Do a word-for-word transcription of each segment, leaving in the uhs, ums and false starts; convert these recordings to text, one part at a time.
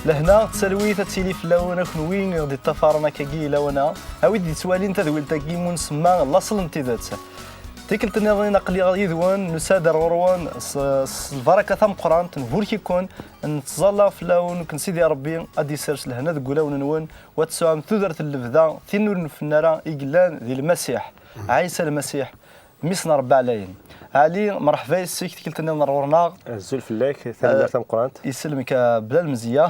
Lehna d talwit ad tili fell-awen, a kenwi i ɣ-d-iṭṭafaren akkagi i lawan-a, a wid d-ittwalin tadwilt-agi mu nsemma laṣel n tidet. Tikkelt nniḍen aql-i yid-wen, nusa-d ar ɣur-wen s, s lbaraka tameqqrant, nburek-iken, nettẓalla fell-awen, ken Sidi Ṛebbi ad d-isers lehna deg wulawen-nwen, u ad tesɛum tudert n lebda, tin ur nefnna ara, i yellan di Lmasiḥ, Ɛisa Lmasiḥ, Mmi-s n Ṛebbi Ɛlayen. Ɛli, mṛeḥba yes-k, tikkelt nniḍen ar ɣur-neɣ. Azul fell-ak, tanemmirt tameqqrant. Isellem-ik, a Bla Lemzeyya.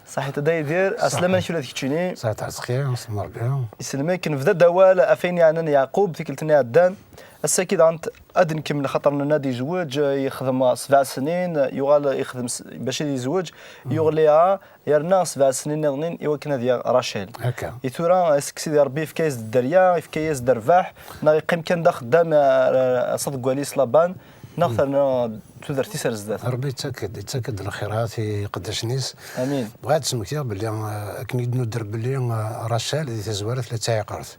Ṣaḥit a Dda Yidir, aslama-k ula d keččini. Ṣaḥit ɛeṣki, aslama Ṛebbi. Isellem-ik, nebda-d awal ɣef wayen yeɛnan Yeɛqub, tikkelt-nni iɛeddan. Ass-agi daɣen ad nkemmel, xaṭer nenna-d yezweǧ, yexdem sebɛa snin, yuɣal yexdem s-, bac ad yezweǧ, yuɣ Liɛa, yerna sebɛa snin nniḍen i wakken ad yaɣ Racel. Akka. I tura, ass-, Sidi Ṛebbi yefka-yas-d dderya, yefka-yas-d rrbeḥ, neɣ yeqqim kan d axeddam, eh, aṣaḍeggal-is Laban, neɣ terna tudert-is ar zdat? Ṛebbi yettak-d, yettak-d lxirat i iqeddacen-is. Amin. Bɣiɣ ad d-smektiɣ belli, eh, akken i d-nudder belli, eh, Racel di tazwara tella d taɛiqert.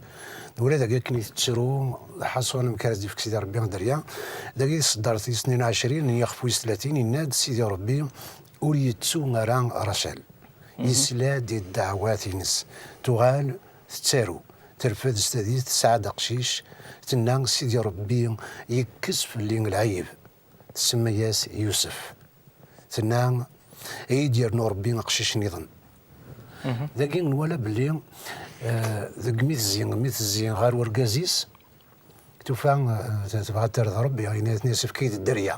D ula dagi akken i tettru, lḥaṣun amek ara s-d-yefk Sidi Ṛebbi dderya. Dagi di tseddart tis tnin u ɛecrin, ixef wis tlatin, yenna-d Sidi Ṛebbi, ur yettu ara Racel. Yesla-d i ddeɛwat-ines. Tuɣal tettaru. Terfed s tadist, tesɛa-d aqcic. Tenna, Sidi Ṛebbi yekkes fell-i lɛib. Tsemma-yas Yusef. Tenna, ad yi-d-yernu Ṛebbi aqcic nniḍen. Dagi nwala belli, eh, deg mi tezzi, mi tezzi ɣer urgaz-is, tufa, eh, tebɣa ad terr d Ṛebbi, yenna-yas, yefka-yi-d dderya.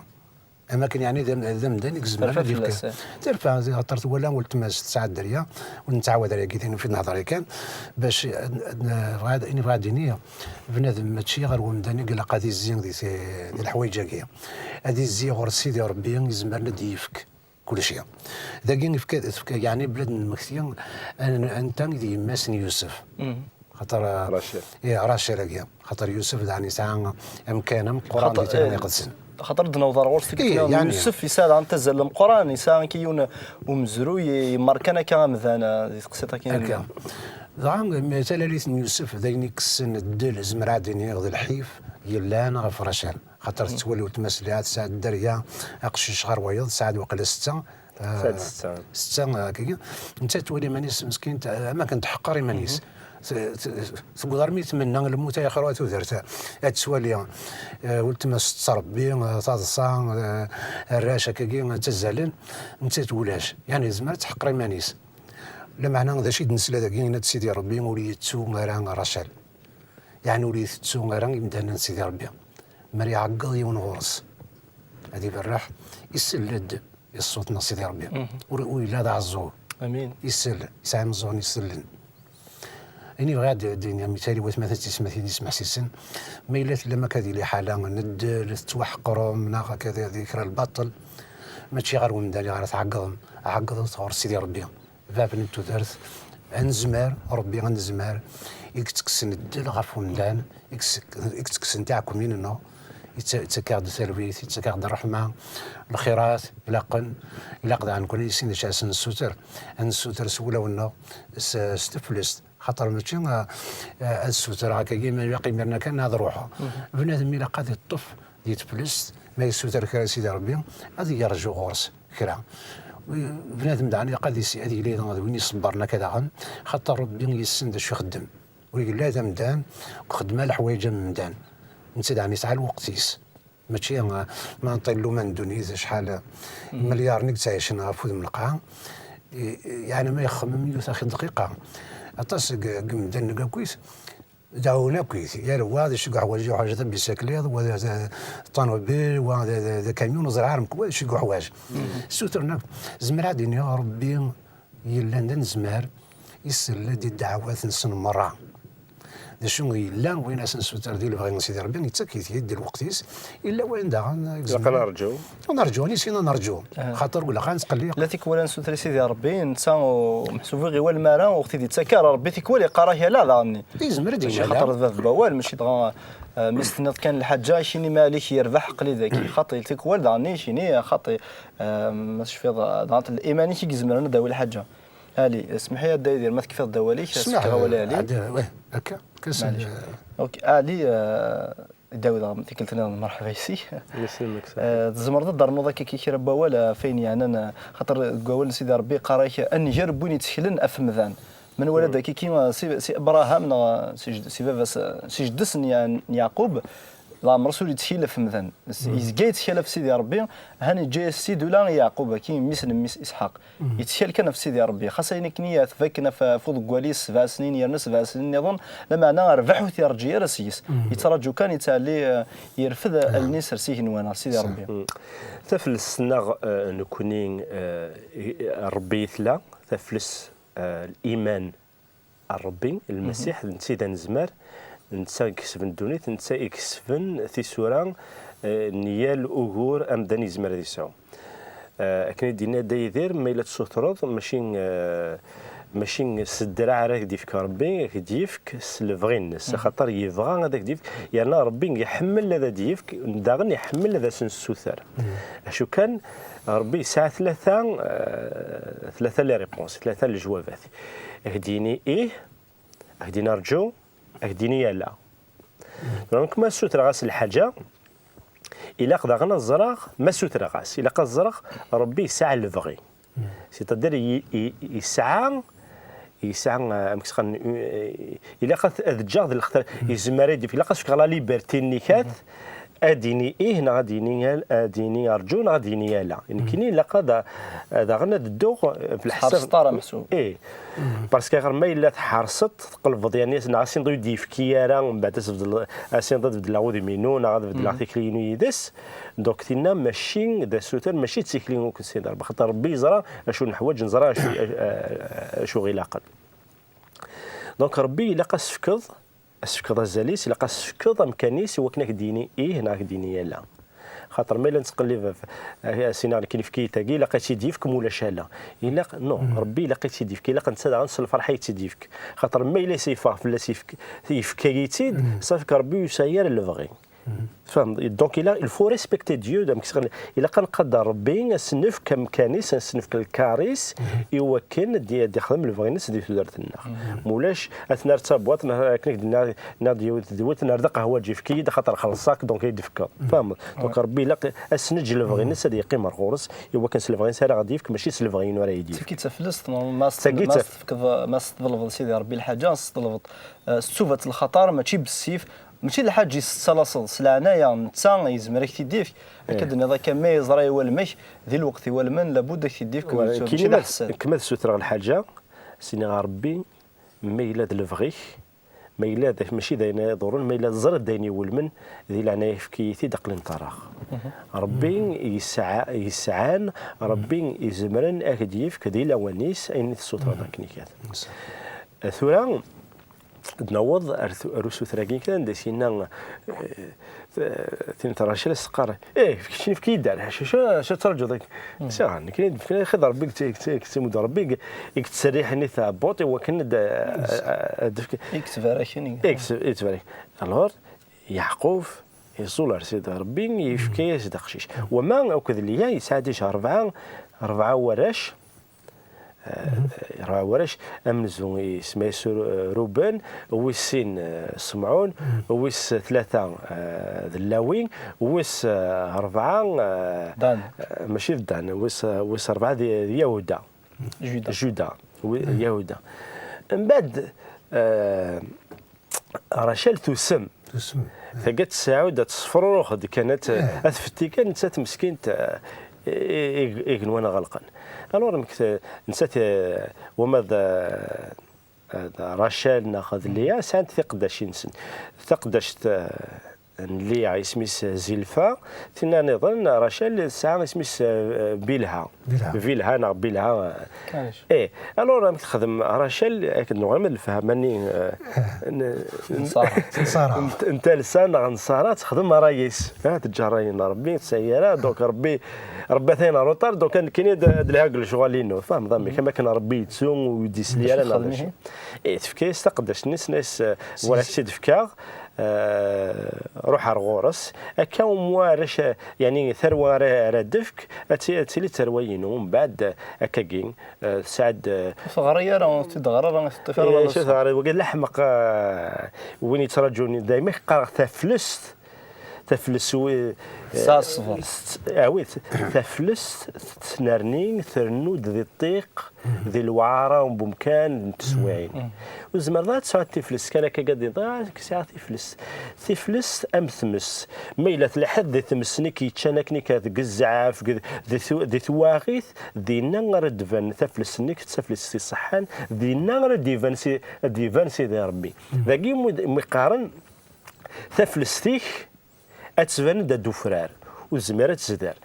Am akken yeɛni d am-, d amdan i izemren ad yefk. Terfa fell-as, eh. Terfa, axaṭer twala weltma-s tesɛa dderya, ur nettɛawad ara yagi tin fi nehḍer yakan, bac, eh, eh, bɣiɣ ad, ini bɣiɣ ad iniɣ, bnadem mačči ɣer wemdan i ilaq ad izzi di ti-, di leḥwayeǧ-agi. Ad izzi ɣur Sidi Ṛebbi izemren ad d-yefk kulci. Dagi ifka, tefka, yeɛni bla d-nemmekti an-, anta i d yemma-s n Yusef. Xaṭer, eh, Racel. Ih, Racel-agi. Xaṭer Yusef daɣen yesɛa amkan ameqqran di Tira Iqedsen. Xaṭer d-newweḍ ar ɣur-s tikkelt nniḍen, yeɛni Yusef yesɛa daɣen tazzala meqqran, yesɛa akka yiwen umezruy yemmer kan akka amdan, eh, di teqsiṭ akken akka. Dɣa, talalit n Yusef d ayen ikessen ddel, zemreɣ ad iniɣ d lḥif yellan ɣef Racel. Xaṭer tettwali weltma-s Liɛa tesɛa dderya, aqcic ɣer wayeḍ, tesɛa-d waqila setta, Sɛant setta. Setta, eh, akkagi. Nettat twala iman-is meskint, eh, am akken tḥeqqer iman-is. T-, t-, tewweḍ armi tmenna lmut ay xir tudert. Ad twali, eh, weltma-s tettṛebbi, eh, taḍsa, eh, arrac akkagi, ttazzalen. Nettat ulac. Yeɛni tezmer ad tḥeqqer iman-is. Lameɛna d acu i d-nesla dagi, yenna-d Sidi Ṛebbi ur yettu ara Racel. Yeɛni ur yettu ara imdanen n Sidi Ṛebbi. Mi ara iɛeggeḍ yiwen ɣur-s, ad iberreḥ, isell-d i ṣṣut n Sidi Ṛebbi. Ur, ur yella d aɛeẓẓug. Amin. Isell, yesɛa imeẓẓuɣen isellen. Ayen i bɣiɣ ad d-iniɣ, mi tali watmaten d tismatin yesmeḥsisen, ma yella tellam akka di liḥala n ddel, tettwaḥeqrem, neɣ akka di, di kra lbaṭel, mačči ɣer wemdan i ara tɛeggḍem, ɛeggḍet ɣur Sidi Ṛebbi. Bab n tudert, ad nezmer, Ṛebbi ad nezmer, i yettekksen ddel ɣef umdan, i yettek-, i yettekksen tiɛekkumin-nneɣ, yetta-, yettak-aɣ-d talwit, yettak-aɣ-d ṛṛeḥma, lxirat, ilaqen, ilaq daɣen nekkni ad nissin d acu ara sen-nessuter, ad nessuter s wulawen-nneɣ, s, s teflest, xaṭer mačči, eh, eh, ad ssutreɣ akkagi, ma ilaq imiren-a kan ad ruḥeɣ. Bnadem ilaq ad iṭṭef di teflest, ma yessuter kra Sidi Ṛebbi, ad yerǧu ɣur-s kra. Bnadem daɣen ilaq ad is-, ad yili d win iṣebbren akka daɣen, xaṭer Ṛebbi yessen d acu ixeddem. Ur yelli d amdan, ur ixeddem ara leḥwayeǧ am umdan. Netta daɣen yesɛa lweqt-is. Mačči, eh, ma nṭi lluma n ddunit, acḥal, eh, imelyaren i yettɛicen ɣef wudem n lqaɛa. I, i, yeɛni ma yexmem yiwet axi dqiqa. Aṭas deg, deg medden deg akkit, Dɛun akkit, yal wa d acu i yeḥwaǧ, yeḥwaǧ tabisaklit, wa d, d, d ṭanubil, wa d, d, d akamyun, ur ẓriɣ ara mkul wa d acu i yeḥwaǧ. Ssutren akk. Zemreɣ ad d-iniɣ Ṛebbi yellan d anezmar, isell-d i ddeɛwat-nsen merra. D acu yella, wayen ara s-nessuter di lebɣi n Sidi Ṛebbi, yettak-it-id di lweqt-is, yella wayen daɣen i izemren. Ilaq ad nerǧu. Ad nerǧu, ad nissin ad nerǧu. Xaṭer ur ilaq ad nettqelliq. La tikwal ad nessuter i Sidi Ṛebbi, netta ur, meḥsub ur ɣ-iwala ara, ur ɣ-t-id-yettak ara. Ṛebbi tikwal iqqar-ak ala daɣen. Izmer ad d-yini ala. Xaṭer d bab n wawal, mačči dɣa, eh, mi s-tenniḍ kan lḥaǧa, kini ma alik yerbeḥ, aql-i dagi. Xaṭi, tikwal daɣen kini, xaṭi, eh, ma tecfiḍ, eh, daɣen liman-ik i izemren ad d-tawi lḥaǧa. Ali, smeḥ-iyi a Dda Yidir, ma tekfiḍ-d awal-ik, ad s-fkeɣ awal i Ali. Ɛad, wah, akka, akka s-, maɛlic. Ok, Ali, eh, Dawed, tikkelt nniḍen, merḥba yes-k. Eh, tzemreḍ ad d-ternuḍ akka kra n wawal ɣef wayen yeɛnan, eh, xaṭer deg wawal n Sidi Ṛebbi yeqqar-ak: "A nnger n win itteklen ɣef umdan." Ma nwala-d akka, eh, si, si Abraham neɣ, eh, si jed-, si baba-s, eh, si jeddi-s n Ya-, n Yeɛqub, leɛmer-is ur yettkel ɣef umdan. S-, yezga yettkal ɣef Sidi Ṛebbi, han yeǧǧa-yas-tt-id ula i Yeɛqub, akkin mmi-s n mmi-s Isḥaq. Yettkal kan ɣef Sidi Ṛebbi. Xas ayen akken i t-ifakken ɣef, ɣef uḍeggal-is sebɛa snin, yerna sebɛa snin nniḍen, lameɛna rrbeḥ ur t-yerǧi ara seg-s. Yettraǧu kan, yettɛelli, eh, yerfed allen-is ar s igenwan, ar Sidi Ṛebbi. Taflest-nneɣ, eh, nekkni, eh, i-, Ṛebbi i tella, taflest, eh, liman ar Ṛebbi, Lmasiḥ, netta i d anezmar, netta i ikesben ddunit, netta i ikesben tisura, eh, n yal ugur amdan yezmer ad yesɛu. Eh, akken i d-yenna Dda Yidir, ma yella tessutreḍ, mačči, eh, mačči s ddreɛ ara ak-d-yefk Ṛebbi, ak-d-yefk s lebɣi-nnes, axaṭer yebɣa ad ak-d-yefk, yerna Ṛebbi iḥemmel ad d-yefk, daɣen iḥemmel ad as-nessuter. Acu kan, Ṛebbi yesɛa tlata, eh, tlata les réponses, tlata lejwabat. Ad ak-d-yini ih, ad ak-d-yini rǧu, ad ak-d-yini ala. Donc, ma ssutreɣ-as lḥaǧa, ilaq daɣen ad ẓreɣ, ma ssutreɣ-as, ilaq ad ẓreɣ Ṛebbi yesɛa lebɣi. C'est-à-dire, i-, i-, yesɛa, yesɛa, eh, amek s-, eh, ilaq ad, ad ǧǧeɣ d lextar, yezmer ad d-yefk, ilaq ad s-fkeɣ la liberté-nni kat, ad d-yini ih, neɣ ad d-yini al-, ad d-yini rǧu, neɣ ad d-yini ala. Nekkini ilaq ad, daɣen ad dduɣ, eh, ɣef leḥsab. Ḥerṣeḍ ara meḥsub. Ih. Parce que ɣer ma yella tḥerṣeḍ, tqelbeḍ, yani, neɣ asinḍ ur d-yefki ara, mbeɛd ad tbeddleḍ, asinḍ ad beddleɣ udem-inu, neɣ ad beddleɣ tikli-inu yid-s. Donc, tinna mačči d asuter, mačči d tikli ur k-nsider. Bxaṭer Ṛebbi yeẓra acu neḥwaǧ, neẓra acu, acu ɣ-ilaqen. Donc, Ṛebbi ilaq ad s-tefkeḍ, ad s-tefkeḍ azal-is, ilaq ad s-tefkeḍ amkan-is, i wakken ad k-d-yini ih, neɣ ad k-d-yini ala. Xaṭer ma yella nettqellib ɣef, eh, as-iniɣ nekkini efk-iyi tagi, ilaq ad tt-id-yefk, ma ulac ala. Ilaq, non, Ṛebbi ilaq ad tt-id-yefk, ilaq netta daɣen s lferḥ ad tt-id-yefk. Xaṭer ma yella yeffeɣ fell-as yefk-, yefka-yi-tt-id, safi Ṛebbi ur yesɛi ara lebɣi. Tfehmeḍ? Donc, il a, il faut respecter Dieu, d amek s-, ilaq ad nqader Ṛebbi, ad s-nefk amkan-is, ad s-nefk lkar-is, i wakken ad d-, ad d-ixdem lebɣi-ines di tudert-nneɣ. Ma ulac, ad t-nerr d tabwaṭ, neɣ akken i k-d-nniɣ, nniɣ-d yiwet tedwilt, nerr d aqehwaǧi, efk-iyi-d, axaṭer xelṣeɣ-k, donc, i d-tefkeḍ. Tfehmeḍ? Donc, Ṛebbi ilaq ad s-neǧǧ lebɣi-ines ad yeqqim ar ɣur-s, i wakken s lebɣi-ines ara ɣ-d-yefk, mačči s lebɣi-inu ara yi-d-yefk. Tagi d taflest, neɣ ma s-, Tagi d ma taf- s-tefkeḍ, ma s-tḍelbeḍ Sidi Ṛebbi lḥaǧa, s-tḍelbeḍ, eh, s ttubat lxaṭer, mačči bessif, mačči d lḥaǧa i s-tettalaseḍ, s leɛnaya, netta yezmer ad k-t-id-yefk. Akka d-tenniḍ akka, ma yeẓra i walem-ik, di lweqt iwalmen, labud ad k-t-id-yefk, ur yettwabeddel, mačči d aḥessad. Kma ad ssutreɣ lḥaǧa, s-iniɣ a Ṛebbi, ma yella d lebɣi-k, ma yella d, mačči d ayen iḍurren, ma yella teẓriḍ d ayen iwulmen, di leɛnaya efk-iyi-t-id, aql-i nṭerreɣ. Ṛebbi yesɛa, yesɛan, Ṛebbi izemren ad k-d-yefk di lawan-is ayen i tessutreḍ akken ikat. Tura, ad naweḍ ar tu-, ar usuter-agi kan, anda s-yenna, eh, t-, tin n Racel, as-teqqar: "Eh, keččini efk-iyi-d ar, acu, acu, acu tettṛaǧuḍ akka?" Siɣan, nekkni d-, fkan, axi d Ṛebbi i yett-, i yett-, i yettimudden, Ṛebbi i, i yettserriḥen i tɛebbuḍt i wakken ad, ad, ad d-tefk. I yettbaraken, i yett-, i yettbaraken. Alors, Yeɛqub iẓul ar Sidi Ṛebbi, yefka-yas-d aqcic. Wama akked Liya yesɛa déjà rebɛa, rebɛa warrac, eh, rebɛa warrac, amenzu isemma-yas Ru-, Ruben, wis sin, eh, Semɛun, wis tlata, eh, d Lawi, wis, eh, rebɛa, eh, Dan. Eh, mačči d Dan, wis, wis rebɛa d, d Yahuda. Juda. Juda, wi-, Yahuda. Mbeɛd, eh, Rachel tusem. Tusem. Tagi tesɛud ad tesfruruxed kan, ad t-, ad tfetti kan, nettat meskint, eh, i-, i-, igenwan ɣelqen. Alors, mek-, nettat, eh, wama d, eh, d Rachel neɣ d Lia, sɛant tiqeddacin-nsen. Taqeddact, eh, n Lia isem-is Zilfa, tinna niḍen, Rachel, tesɛa isem-is, eh, Bilha. Bilha. Bilha neɣ Bilha, eh. Maɛlic. Eh, alors, amek texdem Rachel, akken nuɣal ma d lefhama-nni, eh, n-, n-, n-, n talsa neɣ n Ṣara, texdem ṛṛay-is. Ah, teǧǧa ṛṛay n Ṛebbi, ur tesɛi ara, donc Ṛebbi, Ṛebbi atan en retard, donc nekkini ad, ad lhiɣ deg lecɣal-inu. Tfehmeḍ amek? Am akken Ṛebbi yettu, ur d-isli ara neɣ d acu. Eh, tefka-yas taqeddact-nni, tenna-yas, eh, wala ad k-tt-id-fkeɣ, eh, ruḥ ar ɣur-s. Akka umwa ara c-, yani, tarwa ara, ara d-tefk, ad ti-, ad tili d tarwa-inu. Mbeɛd, eh, akkagi, eh, tesɛa-d, eh, ur teɣri ara, ur tt-id-teɣri ara, ur teṭṭif ara. Eh, acu teɣri? Wagi d leḥmeq, eh, win yettraǧun, dayma qqareɣ taflest, Taflest, wi- Tesɛa ṣṣber. Awit, taflest tettnerni, trennu-d di ṭṭiq, di lewɛara n wemkan n teswiɛin. Ur tzemreḍ ad tesɛuḍ tiflest kan akka, ad d-tiniḍ, ah, sɛiɣ tiflest. Tiflest am tmes. Ma yella telḥed di tmes-nni k-yeččan akken akka deg zzɛaf, deg, di tu- di twaɣit, dinna ara d-tban taflest-nni d taflest iṣeḥḥan, dinna ara d-iban si, ad d-iban Sidi Ṛebbi. Dagi mi, mi qqaren, taflest-ik ad tban-d ad d-ufrar, ur tezmir ad tezder.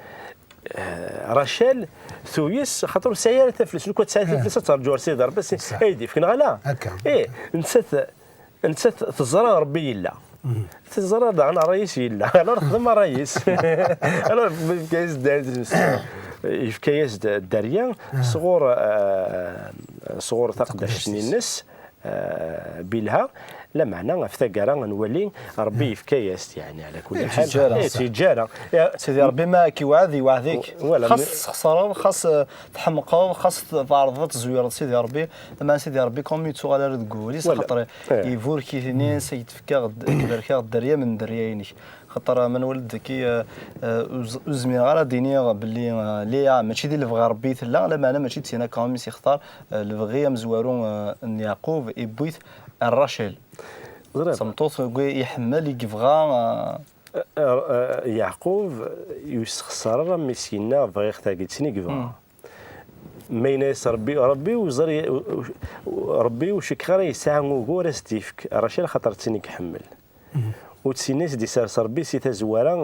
Eh, Rachel tuyes, xaṭer ur tesɛi ara taflest, lukan tesɛi taflest ad terǧu ar Sidi Ṛebbi, ad s-, ay d-ifk, neɣ ala? Akka. Eh, nettat, nettat teẓra Ṛebbi yella. Teẓra daɣen ṛṛay-is yella. Alors texdem ṛṛay-is. Alors yefka-yas-d, yefka-yas-d dderya sɣur, eh, sɣur taqeddact-nni-ines. Eh, Bilha, lameɛna ɣef taggara ad nwali Ṛebbi yefka-yas-d, yeɛni, ɛla kulli Eh, ḥal. ttijara. Eh, ttijara. Ya, Sidi Ṛebbi ma ak-iweɛɛed, iweɛɛed-ik. Wala, Xas mi- tesxeṣreḍ, xas, eh, tḥemqeḍ, xas t- tɛerḍeḍ ad tezwireḍ Sidi Ṛebbi, lameɛna Sidi Ṛebbi comme yettuɣal ara deg wul-is, Wala. Xaṭer Eh. iburek-it-ini, s ak-d-fkeɣ d-, ak-barkeɣ dderya n dderya-inek. Xaṭer, eh, ma nwala-d daki, eh, eh, ur z- ur zmireɣ ara ad d-iniɣ belli, eh, liya mačči di lebɣi Ṛebbi i tella, lameɛna mačči d tin akka i s-yextar, eh, lebɣi amezwaru, eh, n Yeɛqub, iwwi-t ar Rachel. Ẓriɣ. Tameṭṭut i iḥemmel, i yebɣa, eh, Eh, eh, Yeɛqub ur yessexṣar ara mmi-s, yenna bɣiɣ tagi d tin i yebɣa. Ma yenna-yas Ṛebbi, Ṛebbi ur ẓri, Ṛebbi ur cikkeɣ ara yesɛa ugur ad s-d-yefk Rachel, xaṭer d tin i iḥemmel. Ur d tin i s-d-isers Ṛebbi si tazwara,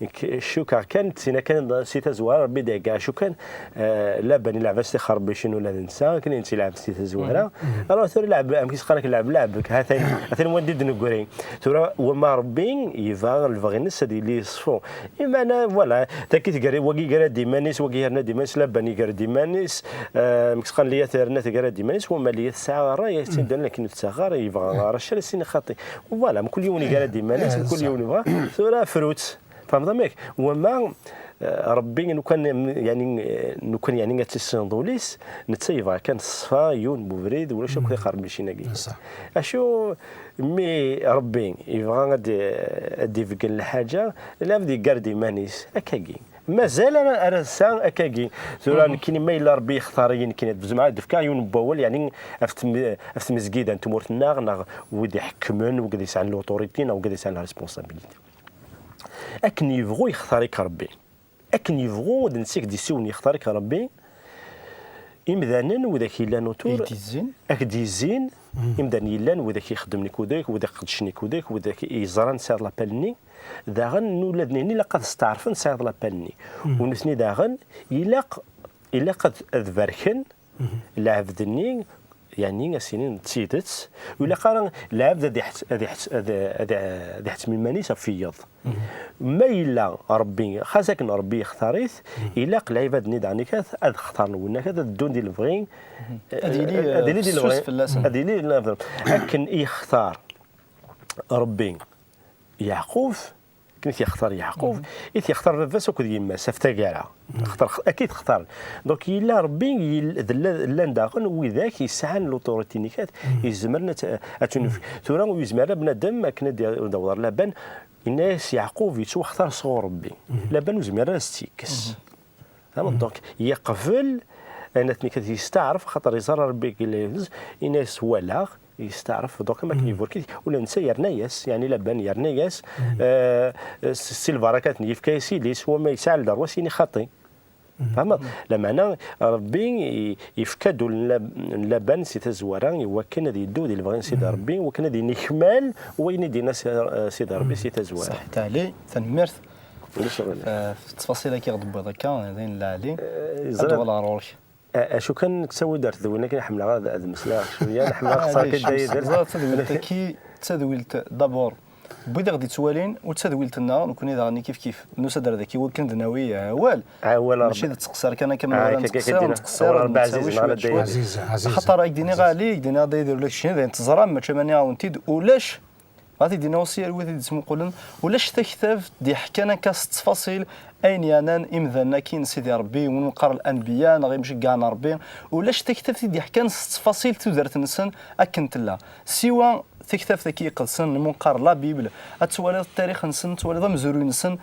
eh, k- cukkeɣ kan d tin akan si tazwara Ṛebbi d-ihegga. Acu kan, eh, Laban ilɛeb-as tixerbucin ula d netta, akken i tt-ilɛeb si tazwara. Alors tura lɛeb, amek i s-qqaren, lɛeb, lɛeb, hatan, hatan wanda i d-negri. Tura wama Ṛebbi yebɣa lebɣi-ines ad yili yeṣfu. Imeɛna, voilà, taki tger, wagi iger-d iman-is, wagi yerna-d iman-is, Laban iger-d iman-is, eh, amek s-qqaren, Liya terna tger-d iman-is, wama Liya tesɛa ṛṛay, as-tt-id-nnan akken ur tettaɣ ara, yebɣa Rachel, as-yini xaṭi. Voilà, mkul yiwen iger-d iman-is, mkul yiwen yebɣa. Tura frut. Tfehmeḍ amek? Wama, eh, Ṛebbi, lukan, yeɛni, eh, lukan, yeɛni, ad tissineḍ ul-is, netta yebɣa kan ṣṣfa, yiwen n ubrid, ulac akk tixerbucin-agi. Acu, mi Ṛebbi yebɣa ad d-, ad d-ibeggen lḥaǧa, lɛebd yeggar-d iman-is, akkagi. Mazal ara, ara ass-a akkagi. Tura nekkini ma yella Ṛebbi yextar-iyi nekkini, ad zemreɣ ad d-fkeɣ yiwen n wawal, yeɛni ɣef tm-, ɣef tmezgida n tmurt-nneɣ, neɣ wid iḥekmen, wid yesɛan l'autorité, neɣ wid yesɛan la responsabilité. Akken yebɣu yextar-ik Ṛebbi. Akken yebɣu, d netta i k-d-yessiwlen yextar-ik Ṛebbi, imdanen widak yellan autour, I d-yezzin? Ak-d-yezzin, imdanen yellan, widak ixeddmen akked-k, widak iqeddcen akked-k, widak yeẓran tesɛiḍ l'appel-nni, daɣen ula d nitni ilaq ad steɛṛfen tesɛiḍ l'appel-nni. U nutni daɣen ilaq, ilaq ad, ad barken lɛebd-nni, yeɛni ad s-inin d tidet, ur ilaq ara lɛebd ad iḥett-, ad iḥett-, ad, ad, ad iḥettem iman-is ɣef wiyeḍ. Ma yella Ṛebbi, xas akken Ṛebbi yextar-it, ilaq lɛibad-nni daɣen ad xtaren winna ad ddun di lebɣi, Ad yili, ad yili di fessus lebɣi, fell-asen. Ad yili di lebɣi. Akken i yextar Ṛebbi Yeɛqub, akken i t-yextar Yeɛqub, i t-yextar baba-s akked yemma-s ɣef taggara. Xaṭer x-, akka i t-xtaren. Donc yella Ṛebbi, yell-, d la-, llan daɣen widak yesɛan l'autorité-nni, izemren ad t-, ad tt-nefk. Tura ur yezmir ara bnadem akken ad d-, ad d-aweḍ ɣer Laban, yenna-yas Yeɛqub yettwaxtar sɣur Ṛebbi. Laban ur yezmir ara ad s-tt-yekkes. Tfehmeḍ? Donc yeqbel ayen aten-, yesteɛref, xaṭer yeẓra Ṛebbi deg yella yebdez, yenna-yas walaɣ, yesteɛref, donc am akken iburek-it, ula netta yerna-yas, yeɛni Laban yerna-yas, eh, s, si lbarakat-nni yefka-yas yelli-s, wama yesɛa lderwa s yini xaṭi. Tfehmeḍ? Lameɛna Ṛebbi i, yefka-d ul n Lab-, n Laban si tazwara i wakken ad yeddu di lebɣi n Sidi Ṛebbi, wakken ad yenekmal wayen i d-yenna Si-, Sidi Ṛebbi si tazwara. Saḥit a Ɛli, tanemmirt. Ulac aɣilif. Eh, ttfaṣil-agi i ɣ-d-tewwiḍ akka, d ayen lɛali. Eh, Ad ẓriɣ. d-uɣaleɣ ɣur-k. Eh, acu kan, kkes-awi-d ar tedwilin akken ḥemmleɣ ad, ad mesleɣ cwiya, ḥemmleɣ ad xeṣreɣ kan dayed. Ẓriɣ tadwilt-agi d tadwilt d'abord. Wid i ɣ-d-ittwalin, nekkni daɣen kif kif nusa-d ar daki wakken d-nawi awal. Awal. Mačči d ttqeṣṣir kan akka, ma nella nettqeṣṣir, nettqeṣṣir, nettqeṣṣir cwiya cwiya. Axaṭer ad k-d-iniɣ a Ɛli, ad k-d-iniɣ dayed ula d keččini, d ayen teẓram, mačči ma nniɣ-awen-t-id, ulac. Ad t-id-iniɣ aussi i wid i d-ittmuqulen, ulac taktabt d-iḥkan akka s ttfaṣil ayen yeɛnan imdanen-agi n Sidi Ṛebbi, win qqaren lanbiya neɣ imceggɛen n Ṛebbi, ulac taktabt i d-iḥkan s ttfaṣil tudert-nsen akken tella. Siwa Tiktabt-agi iqedsen, ma nqar la Bible, ad twaliḍ tarix-nsen, ad twaliḍ amezruy-nsen,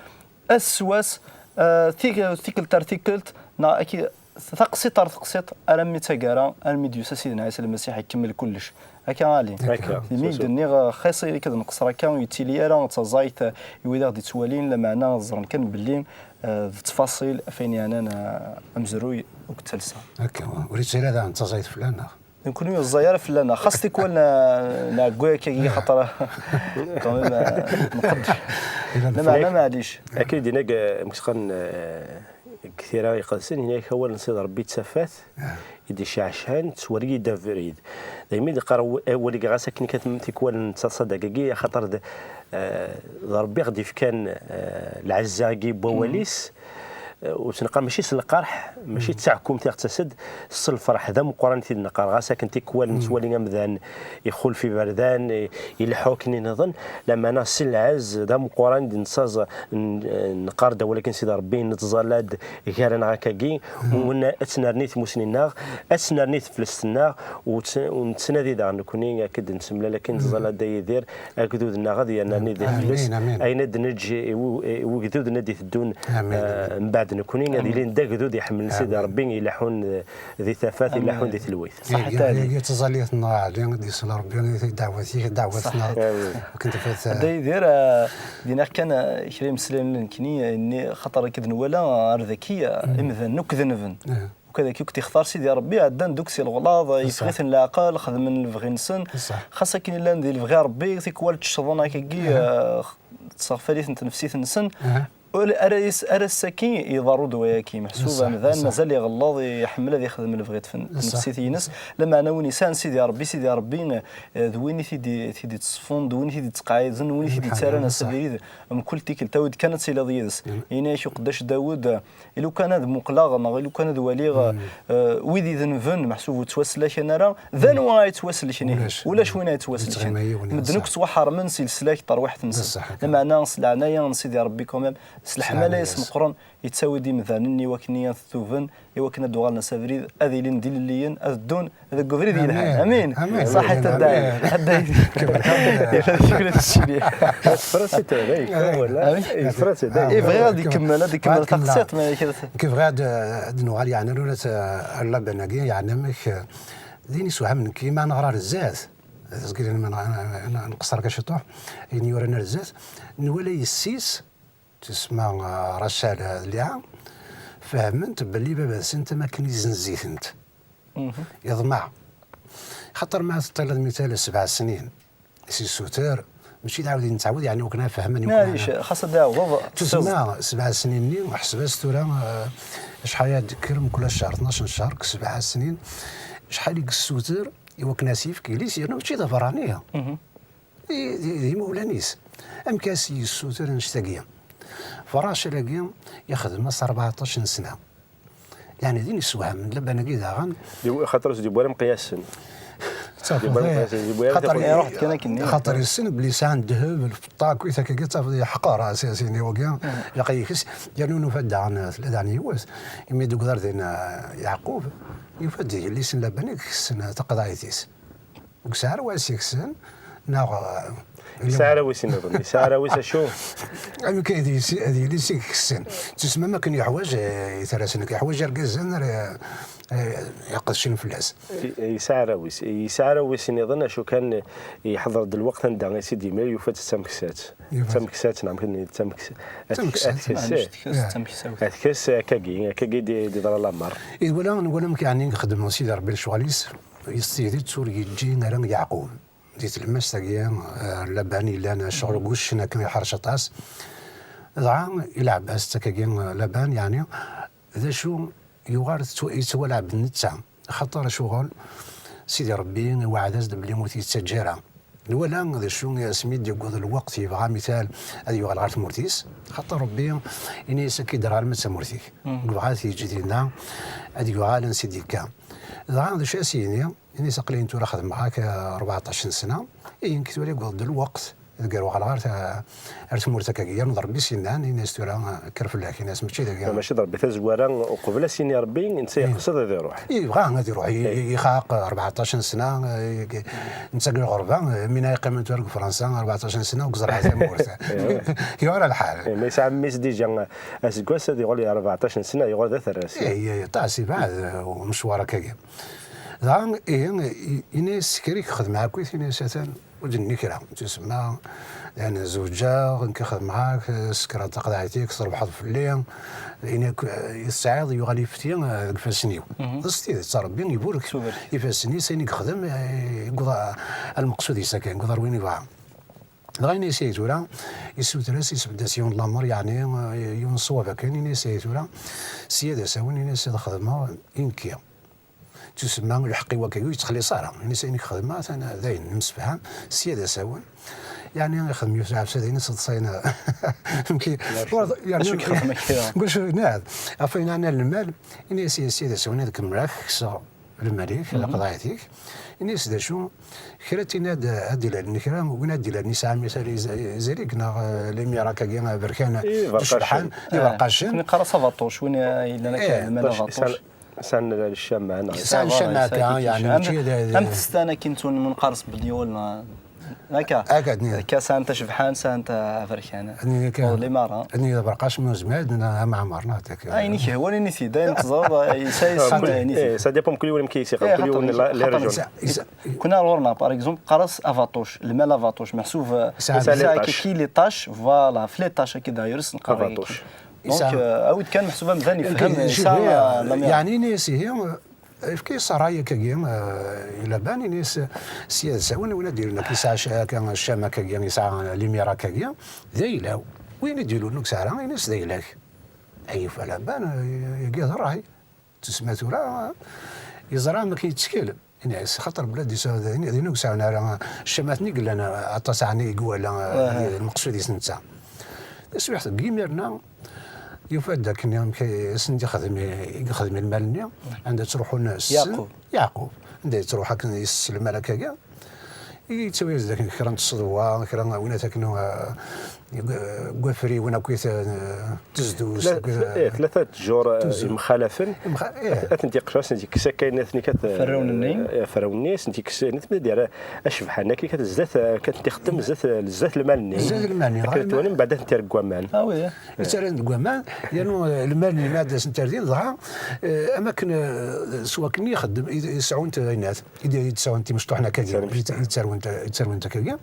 ass s wass, eh, tik-, tikkelt ar tikkelt, neɣ aki-, taqsiṭ ar teqsiṭ, armi d taggara, armi d-yusa Sidna Ɛisa Lmasiḥ ikemmel kullec. Akka, Ali. Akka. Imi i d-nniɣ, eh, xas akka ad nqeṣṣer akka, ur yettili ara d taẓayt, eh, i wid aɣ-d-ittwalin, lameɛna ẓren kan belli, eh, d ttfaṣil ɣef wayen yeɛnan, eh, amezruy akked talsa. Akka, ur yettili ara d taẓayt fell-aneɣ. Nekkni ur yeẓẓay ara fell-aneɣ, xas tikwal n, n ɛeggu akka, xaṭer quand même, eh, nqedder. Lameɛna, maɛlic. Akken i d-yenna deg, eh, deg tira iqedsen, yenna-yak awal n Sidi Ṛebbi d tafat, i d-iceɛcan, tettwali-d abrid. Daymi d-qqar, w-, awal-agi ɣas akken kan tikwal n ttaṣa dagagi, axaṭer d, eh, d Ṛebbi i ɣ-d-ifkan, eh, lɛezza-agi n wawal-is, eh, ur tt-neqqar mačči s lqerḥ, mačči d taɛkumt i ɣ-d-tas-d, s lferḥ d ameqqran i t-id-neqqar, ɣas akken tikwal nettwali amdan ixulef iberdan, i-, ileḥḥu akken i nniḍen, lameɛna s lɛezz d ameqqran i d-nettaẓ, n-, neqqar-d awal akken Sidi Ṛebbi, nettẓalla-d gar-aneɣ akkagi, win ad tt-nerni tmusni-nneɣ, ad tt-nerni teflest-nneɣ, u tt-, u nettnadi daɣen nekkni akken d-nettemlal akken nettẓalla-d a Yidir, agdud-nneɣ ad yernu di teflest, ayen ad d-neǧǧ i u-, i wegduden ad d-iteddun, eh, mbeɛd nekkni, ad ilin d agdud iḥemmlen Sidi Ṛebbi, ileḥḥun, eh, di tafat, ileḥḥun di telwit. Ṣaḥit, Ali. Tagi d taẓallit n Ɛli, d-isel Ṛebbi, i ddeɛwat-ik, ddeɛwat-nneɣ. Akken tafat, eh, Dda Yidir, eh, d-iniɣ kan, eh, kra imeslayen nekkni, eh, nni, xaṭer akka d-nwala, eh, ar daki, eh, imdanen akk denben. Akk ad akk t-ixtar Sidi Ṛebbi, ɛeddan-d akk si leɣlaḍ, yeffeɣ-iten leɛqel, xedmen lebɣi-nsen. Xas akken llan di lebɣi Ṛebbi, tikwal ttecḍen akkagi, eh, tesseɣfal-iten tnefsit-nsen. Ur, ara yis-, ara s-, akin iḍerru-d wayaki. Meḥsub amdan mazal iɣelleḍ, iḥemmel ad ixdem lebɣi n tfen-, tnefsit-ines. Lameɛna win yesɛan Sidi Ṛebbi, Sidi Ṛebbi, eh, d win i t-id-, t-id-ittṣeffun, d win i t-id-ittqeɛiden, win i t-id-ittarran s abrid mkul tikkelt. Awi-d kan ad tiliḍ yid-s. Yenna-yak uqeddac Dawed, eh, i lukan ad muqleɣ, neɣ i lukan ad waliɣ, eh, wid idenben, meḥsub ur ttwaslaken ara, d anwa ay yettwaselken ihi? Ulac win ay yettwaselken. Medden akk ttwaḥermen si leslak n terwiḥt-nsen. Lameɛna s leɛnaya n Sidi Ṛebbi, quand même, s leḥmala-is meqqren, yettawi-d imdanen i wakken ad tuben, i wakken ad d-uɣalen s abrid, ad ilin d ilelliyen, ad ddun deg ubrid yelhan. Amin. Ṣaḥit a Dda Yidir. Yefra-tt-id, yefra-tt-id. Bɣiɣ ad ikemmel, ad ikemmel taqsiṭ, ma kra. Nekk bɣiɣ ad, ad nuɣal, yeɛni, ur nett-, ar Laban-agi, yeɛni, amek, eh, din isewham nekk, ma neɣra ar zdat, tezgirin ma neɣ-, n-, n-, nqeṣṣer kan ciṭuḥ, ayen yuran ar zdat, nwala yessi-s, tesma, eh, Racal, eh, d Liɛa, fehment belli baba-tsent am akken izenz-itent. Yeḍmeɛ. Xaṭer ma teṭṭileḍ mital sebɛa snin, s-, yessuter, mačči d ɛawed i nettɛawed, yeɛni, wakken ad fehmen. Maɛlic, xas ad d-ɛawdeḍ. Tusemma, sebɛa snin-nni, ḥseb-as tura, eh, acḥal ara d-tekker mkul ccher, tnac n ccher, deg sebɛa snin, acḥal i yessuter i wakken ad s-yefk yelli-s, yerna mačči d aberrani. D, d, d imawlan-is. Amek ad s-yessuter annect-agi? F Racal-agi, ixdem-as rbeɛṭac n sna. Yeɛni din isewham Laban-agi daɣen. Di-, xaṭer ur s-d-yewwi ara Meqyasen. Ttafeḍ, di-, eh, di-, xaṭer, iruḥ-d kan akken-nni. Xaṭer yessen belli sɛan ddheb, lfeṭṭa, akkit akkagi, ttafeḍ yeḥqer, ah, s-, s-, ini wagi, ilaq ad yekres. Yernu nufa-d daɣen, tella daɣen yiwet, imi d-wwḍer din, eh, Yeɛqub, yufa-d yelli-s n Laban i ikessen taqeḍɛit-is. Ur yesɛi ara wa s-yekksen, neɣ, eh, yesɛa arraw-is nniḍen, yesɛa arraw-is acu? Amek ay d yessi-, ad yili s-, ikessen? Tusmam akken yeḥwaǧ, eh, itarasen, yeḥwaǧ irgazen ara, eh, iqedcen fell-as. I-, yesɛa arraw-is, yesɛa arraw-is nniḍen, acu kan yeḥḍer-d lweqt anda i s-id-yemla, yufa-tt d tameksatt. Yufa-tt. D tameksatt, neɣ amek d tameksatt. Ad tek-, ad tekkes, ad tekkes akkagi, akkagi d-, d-yeḍra lamer. I nwala, nwala amek yeɛni ixeddem Sidi Ṛebbi lecɣal-is, s tidet ur yeǧǧi ara Yeɛqub. Di tlemmast-agi, eh, Laban yellan ccɣel n wuccen akken iḥrec aṭas. Dɣa ileɛɛeb-as-tt akkagi, eh, Laban, yeɛni, d acu yuɣal tettwa-, yettwaleɛɛeb netta. Axaṭer acuɣer? Sidi Ṛebbi iweɛɛed-as-d belli ur t-yettaǧǧa ara. Nwala d acu asmi d-yewweḍ lweqt yebɣa mital ad yuɣal ɣer tmurt-is. Axaṭer Ṛebbi ini-as akka i d-terɣa alma d tamurt-ik. Yebɣa ad t-yeǧǧ dinna, ad yuɣal ansi d-yekka. Dɣa d acu as-yini? Ini-as, aql-in tura xedmeɣ-ak, eh, rbeɛṭac n sna, ihi nekk tura yewweḍ-d lweqt, Deg uɣaleɣ ar ta-, ar tmurt akkagi, yernu d Ṛebbi s yennan, ini-as tura, kker fell-ak, ini-as mačči dagi. Mačči d Ṛebbi, tazwara uqbel ad s-yini Ṛebbi, netta yeqsed ad iruḥ. Yebɣa ad iruḥ, i-, i-, ixaq rbeɛṭac n sna, i-, netta deg lɣerba, mina yeqqimen tura deg Fransa rbeɛṭac n sna, ur yeẓri tamurt. Yuɣal lḥal. Eh, ma yesɛa mmi-s dija aseggas, ad yuɣal rbeɛṭac n sna, yuɣal d aterras. Eh, eh, aṭas, ibɛed, eh, umecwar akkagi. Dɣa, ihi, i-, ini-as kra i k-xedmeɣ akkit, ini-as atan, ur d-nenni kra. Tusemma, yani, zewǧeɣ, nekk xedmeɣ-ak, ssekreɣ taqeḍɛit-ik, trebḥeḍ fell-i. Ini-ak, i tesɛiḍ, yuɣal yefti, eh, deg ifassen-iw. Mhm. D s tidet, Ṛebbi iburek ifassen-is, ayen i yexdem, eh, yewweḍ a-, a lmeqsud-is akken, yewweḍ ar win yebɣa. Dɣa ini-as, "Ay tura", yessuter-as, yesbedd-as yiwen n lamer, yeɛni, eh, yiwen n ṣṣwab akken, ini-as, "Ay tura, sya d asawen", ini-as, "ad xedmeɣ i nekki." Tusemma, lḥeqq-iw akka, ur yettxelliṣ ara. Ini-as, "Ayen i k-xedmeɣ, atan dayen, nemsefham, sya d asawen." Yeɛni, ixdem yiwet lɛebsa, dayen, iseḍsayen. Mki, acu i k-xedmeɣ akka? Ɣef ayen ɛnan lmal, ini-as, "Sya d asawen, ad kemmleɣ, kkseɣ lmal-ik, leqḍaɛit-ik." Ini-as, "D acu? Kra tina ad, ad d-ilalen kra, win ad d-ilalen yesɛa misal iz-, izirig neɣ, eh, limirac-agi aberkan d icebḥan, d iberqacen." Neqqar-as abaṭuc, win yellan akka d lmal abaṭuc. Sɛan ccama, neɣ sɛan ccama akka, yeɛni, mačči d, d, am testan akin tun, neqqar-as belli wala. Akka. Akka, akka, sɛan tacebḥan, sɛan ta-, aberkan. Ur limara. Nni d aberqac, ma zmad, neɣ am ɛmar, neɣ tak. Ayen i k-yehwan, ini-t-id, ayen teẓriḍ, yesɛa isem, ini-t-id. Ça dépend, mkul yiwen amek i s-iqqar, mkul yiwen la, les régions. Kuna ɣur-neɣ, par exemple, qqar-as abaṭuc, lmal abaṭuc, meḥsub, yesɛa les tâches, voilà, f les tâches, akka, d'ailleurs, neqqar abaṭuc. Donc, euh, awi-d kan meḥsub amdan yefhem, yesɛa, euh, la mère. Yeɛni, ini-as ihi, efk-as ṛṛay akkagi, euh, i Laban, ini-as, sya d asawen, win ad d-ilun akka yesɛa c-, akka ccama akkagi, yesɛa limirac akkagi, d ayla-w. Win i d-ilun ur yesɛi ara, ini-as d ayla-k. Ay yufa Laban, euh, yagi d ṛṛay. Tusemma tura, yeẓra amek yettkel. Ini-as, xaṭer belli d isew-, d, d, d, ur sɛin ara ccamat-nni yellan aṭas ɛni i iwala, eh, lmeqsud-is netta. Taswiḥt deg yimir-nni, yufa-d akken amek i asen-d-ixdem i, i yexdem i lmal-nni, anda ttruḥun ssen. Yeɛqub. Yeɛqub. Anda yettruḥ akken yesselmal akkagi. Yettawi-as-d akken kra n tseḍwa, kra n winat akken, eh, deg, deg wafriwen akkit, eh, tezduz, tla-, deg, eh, tlata ttjur, eh, tuzzu, imxalafen. Imxa-, eh. Ad, ad tent-yeqqes, ad tent-yekkes akka, akken kat, eh, ferrawen-nni. Eh, ferrawen-nni, ad tent-yekkes, ad tent-yerr acebḥan, akken kat zdat, eh, kat tent-ixeddem zdat, eh, zdat lmal-nni. Zdat lmal-nni. Akken dɣa, ttwalim, mbeɛd ad tent-yerr deg waman. Ah, oui. Yettarran deg waman, yernu, eh, lmal-nni ma ad asen-tardin, dɣa, eh, am akken, eh, s wakken i ixeddem, i, i sɛunt, eh, inat. I d, i d-sɛunt timecṭuḥin akka, i d-, i d-, i d-ttarwent, i d-ttarwent akkagi.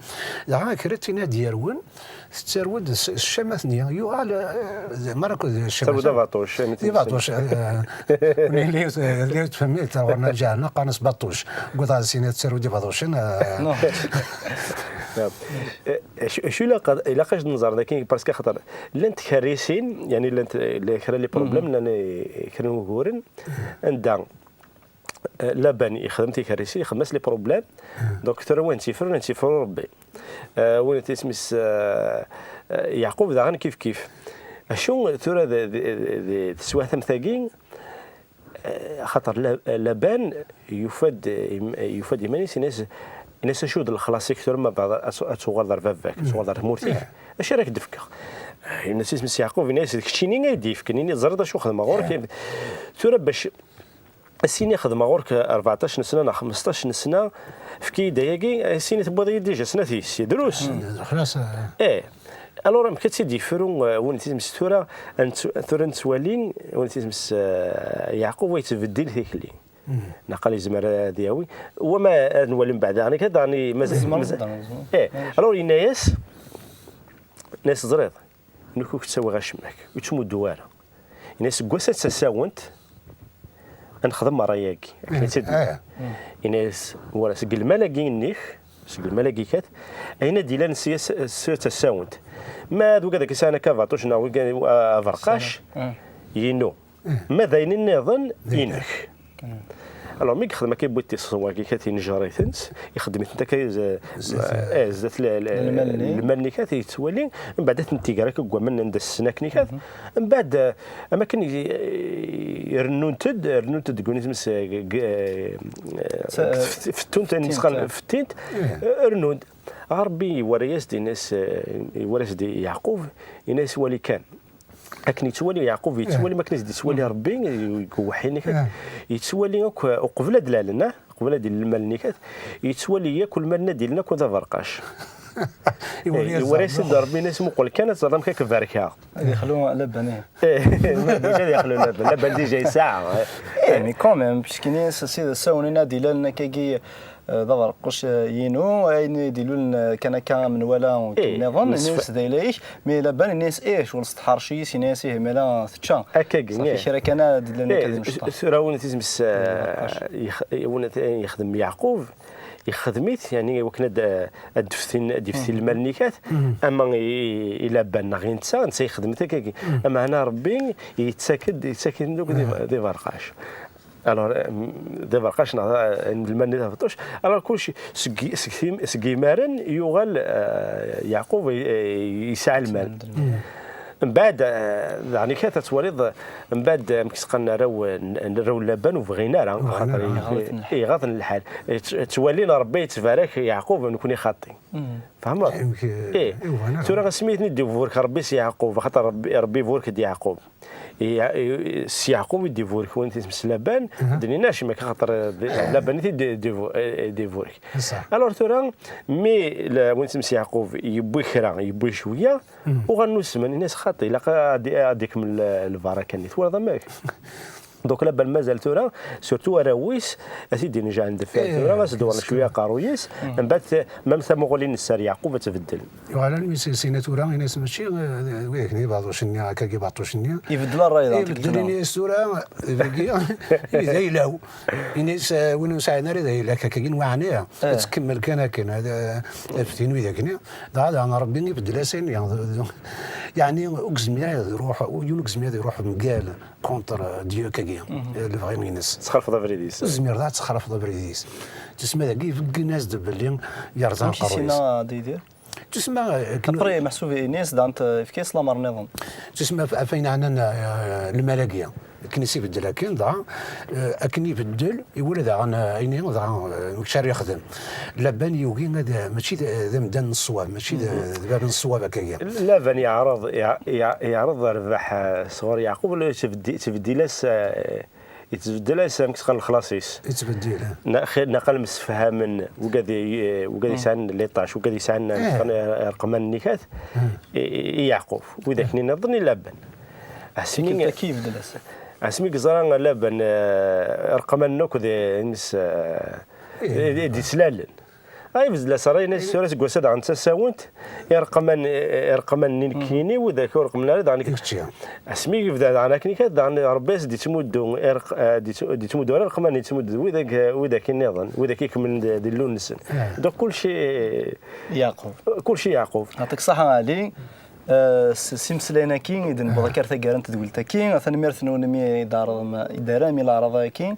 Dɣa kra n tin ad d-yerwen, tettarew-d s, s ccamat-nni, yuɣal, eh, d, mara akked ccamat. Tettarew-d abaṭuc, d abaṭuc, eh, nili, eh, nili tfehmiḍ, ɣur-neɣ lǧar-nneɣ qqaren-as baṭuc. Wwiḍ ɣer sin ad tettarew-d ibaṭucen, eh. Non. Eh, acu, acu ilaq, ilaq ad nẓer daki, parce que xaṭer llant tkerrisin, yani llant, eh, kra les problèmes, llan, eh, kra n wuguren, anda Eh, Laban ixdem tikerrisin, ixdem-as les problèmes. Donc, tura win tt-yefrun, ad tt-yefru Rebbi. Eh, win isem-is, eh, eh, Yeɛqub daɣen kif kif. Acu tura d, d, d, d teswiɛt am tagi, eh, xaṭer La-, Laban yufa-d im-, yufa-d iman-is, ini-as, ini-as, "Acu d lexlaṣ-ik tura ma bɛed ad tu-, ad tuɣaleḍ ar baba-k, ad tuɣaleḍ ar tmurt-ik? Acu ara k-d-fkeɣ?" Eh, ini-as isem-is Yeɛqub, ini-as, "D keččini ay d-yefken, ini teẓriḍ acu xedmeɣ ɣur-k." Tura bac Ass-ini xedmeɣ ɣur-k rbeɛṭac n sna neɣ xmesṭac n sna, efk-iyi-d ayagi, ass-ini tewwiḍ-iyi-d déjà snat yessi, drus. Hmm, xlas, eh. Eh, alors amek ad tt-id-yefru, eh, win tisemt tura, ad nett-, tura nettwali, win tisemt, eh, Yeɛqub wa yettbeddil tikli. Hmm. Naqal yezmer ad yawi. Wama ad nwali mbeɛd, daɣen akka, daɣen i-, mazal, yezmer, mazal. Daɣen yezmer. Eh, alors yenna-yas, yenna-yas, teẓriḍ, nekk ur k-ttawiɣ acemma-k, ur ttmuddu ara. Ini-as, seg wass-a d tasawent, ad nexdem merra-yagi. Akken i tt-id-, eh. Ini-as, wala, seg lmal-agi-nnek, seg lmal-agi kat, ayen ad d-ilan sya s-, sya d tasawent. Ma d wigad akka sɛan akka abaṭuc neɣ wigad, a-, aberqac, yinu. Ma d ayen nniḍen, inek. Alors, mi yexdem akka, yewwi-d tiseḍwa-agi kat, inejjer-itent, ixeddem-itent akka, z-, eh, zdat l-, l-, lmal-nni. Lmal-nni kat, yettwali, mbeɛd ad tent-iger akka deg waman anda ssen akken kat. Mbeɛd, eh, am akken i-, i-, rennunt-d, rennunt-d deg win isem-is, eh, g-, eh, eh, fettunt, ayen yesqan fettint, eh, rennunt. Ṛebbi iwara-yas-d, ini-as, eh, iwara-yas-d i Yeɛqub, ini-as wali kan. Akken yettwali Yeɛqub, yettwali ma akken i s-d-yettwali Ṛebbi, deg uweḥḥi-nni kan, yettwali akk, eh, uqbel ad d-lalen, eh, uqbel ad d-ilel lmal-nni kan, yettwali yakk lmal-nni ad d-illen akk d aberqac. Iwala-yas-d Ṛebbi, ini-as muqel kan ad teẓreḍ amek ad k-barkeɣ. Ad yexlu Laban, ih. Eh, ma déjà ad yexlu Laban. Laban déjà yesɛa, eh. Eh, mais quand même, puisque-nni s-, s-, sawen ad d-ilalen akkagi, eh, d aberquc, eh, yinu, ayen i d-ilulen, eh, kan akka menwala u Eh, nniḍen, msef- ini-as d ayla-ik, mais Laban ini-as, ih, ur s-tḥerc yis, ini-as, ih, mela tečča. Akkagi, Safi, eh. Kra kan ad d-ilalen akka d Eh, imecṭaḥ. Tura win tizem s-, eh, yex-, win t-, yexdem Yeɛqub, yexdem-it, yani, wakken ad, ad d-ftin, ad d-yefti lmal-nni kan, ama i, i Laban neɣ i netta, netta yexdem-it akkagi. Ama hana Ṛebbi yettak-d, yettak-d akk d, d iberqac. Alors, em, d iberqac neɣ d, lmal-nni d abeṭṭuc. Alors, kulci seg, seg tim-, seg yimaren yuɣal, eh, Yeɛqub, eh, yesɛa lmal. Mbeɛd, eh, daɣen kan ad twaliḍ, mbeɛd, eh, amek s-qqaren arraw n, arraw n Laban ur bɣin ara, Ur bɣin axaṭer ara. i-, Iɣaḍ-iten lḥal. Iɣaḍ-ten lḥal. Tt-, ttwalin Ṛebbi yettbarak Yeɛqub, nekni xaṭi. Fehmeḍ? Amek, Eh, eh, ur bɣin ara. Tura asmi i ten-id-iburek Ṛebbi s Yeɛqub, axaṭer Ṛebbi, Ṛebbi iburek-d Yeɛqub. I, i, s Yeɛqub i d-iburek win tisem s Laban, d-nnin acim akka, axaṭer, eh, d-, Laban i t-id-, d-, d-ibu-, eh, d-iburek. Ṣṣeḥ. Alors tura, mi la, win tisem s Yeɛqub yewwi kra, yewwi cwiya, uɣalen usmen, ini-as xaṭi, ilaq ad, ad ikmel, eh, lbaraka-nni. Twalaḍ amek? Donc Laban mazal tura, surtout arraw-is, ad t-id-inejɛen deffir Eh, tura, ad s-dewren cwiya aqerruy-is, mbeɛd, même tamuɣli-nnes ar Yeɛqub ad tbeddel. Yuɣal almi s-, sina tura, ini-as mačči, eh, widak-nni ibeɛḍuc-nni, akkagi ibeɛṭuc-nni. Ibeddel ṛṛay, eh, dɣa, ibeddel, ini-as tura, dagi, i d ayla-w. Ini-as, eh, win ur nesɛin ara d ayla-k, akkagi n waɛni, ad tkemmel kan akken, ad, eh, ad ftin widak-nni. Dɣa, dɣa Ṛebbi ibeddel-as ayen, yeɛni, ur yezmir ad iruḥ, yiwen ur yezmir ad iruḥ mgal contre Dieu-kagi, eh, lebɣi-ines. Tesxerfeḍ abrid-is. Ur tezmireḍ ad tesxerfeḍ abrid-is. Tusma dagi, ibeggen-as-d belli yerẓa aqerruy-is. Amek i s-yenna Didi? Tusma, eh, akken Après, meḥsub ini-as, dɣa yefka-as lamer nniḍen. Tusma af-, af ayen ɛnan, eh, lmal-agi. Akken i s-ibeddel akken, dɣa, eh, akken ibeddel, iwala daɣen, eh, ayen, dɣa, eh, mačči ara yexdem. Laban yugi ad, mačči d, d amdan n ṣṣwab, mačči d, d bab n ṣṣwab akkagi. Laban yeɛreḍ, yeɛ-, yeɛ-, yeɛreḍ rrbeḥ, eh, sɣur Yeɛqub, wala yettbeddi-, yettbeddil-as, eh, yettbeddil-as, amek s-qqaren, lexlaṣ-is. Yettbeddil, eh. Na-, xi-, naqal msefhamen, wigad i-, wigad yesɛan les tâches, wigad yesɛan, eh, rreqman-nni kan, i, i, i Yeɛqub, widak-nni nniḍen i Laban. Asmi, Tikkelt-agi ibeddel-as. Asmi yeẓra Laban, eh, rreqman-nni akk d, ines, eh, i, i d-islalen. Ay, ibeddel-as ṛṛay-ines tura seg wass-a daɣen d tasawent, irreqman, irreqman-nni nekkini, widak ur reqqmen ara daɣen. Kečči. Asmi yebda daɣen akken kan, daɣen Ṛebbi as-d-ittmuddu, irreq-, eh, d-itt-, d-ittmuddu ara irreqman, ittmuddu d widak, widak nniḍen, widak ikemmlen di, di llun-nsen. Donc kulci Yeɛqub. Kulci Yeɛqub. Yeɛṭik ṣṣeḥḥa, Ɛli. Eh, s, s imeslayen-agi i d-newweḍ akka ar taggara n tedwilt-agi. Tanemmirt-nwen imi i d-tɛerḍem, i d-terram i leɛraḍ-agi.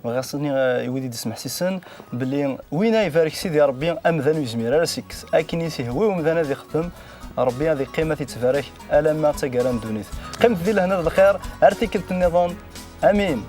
Bɣiɣ ad s-iniɣ, eh, i wid i d-ismeḥsisen belli win ay ibarek Sidi Ṛebbi, amdan ur yezmir ara ad s-ikkes. Akken i s-ihwa i umdan ad ixdem, Ṛebbi ad iqqim ad t-ittbarak alamma d taggara n ddunit. Qqimet di lehna d lxir, ar tikkelt nniḍen. Amin.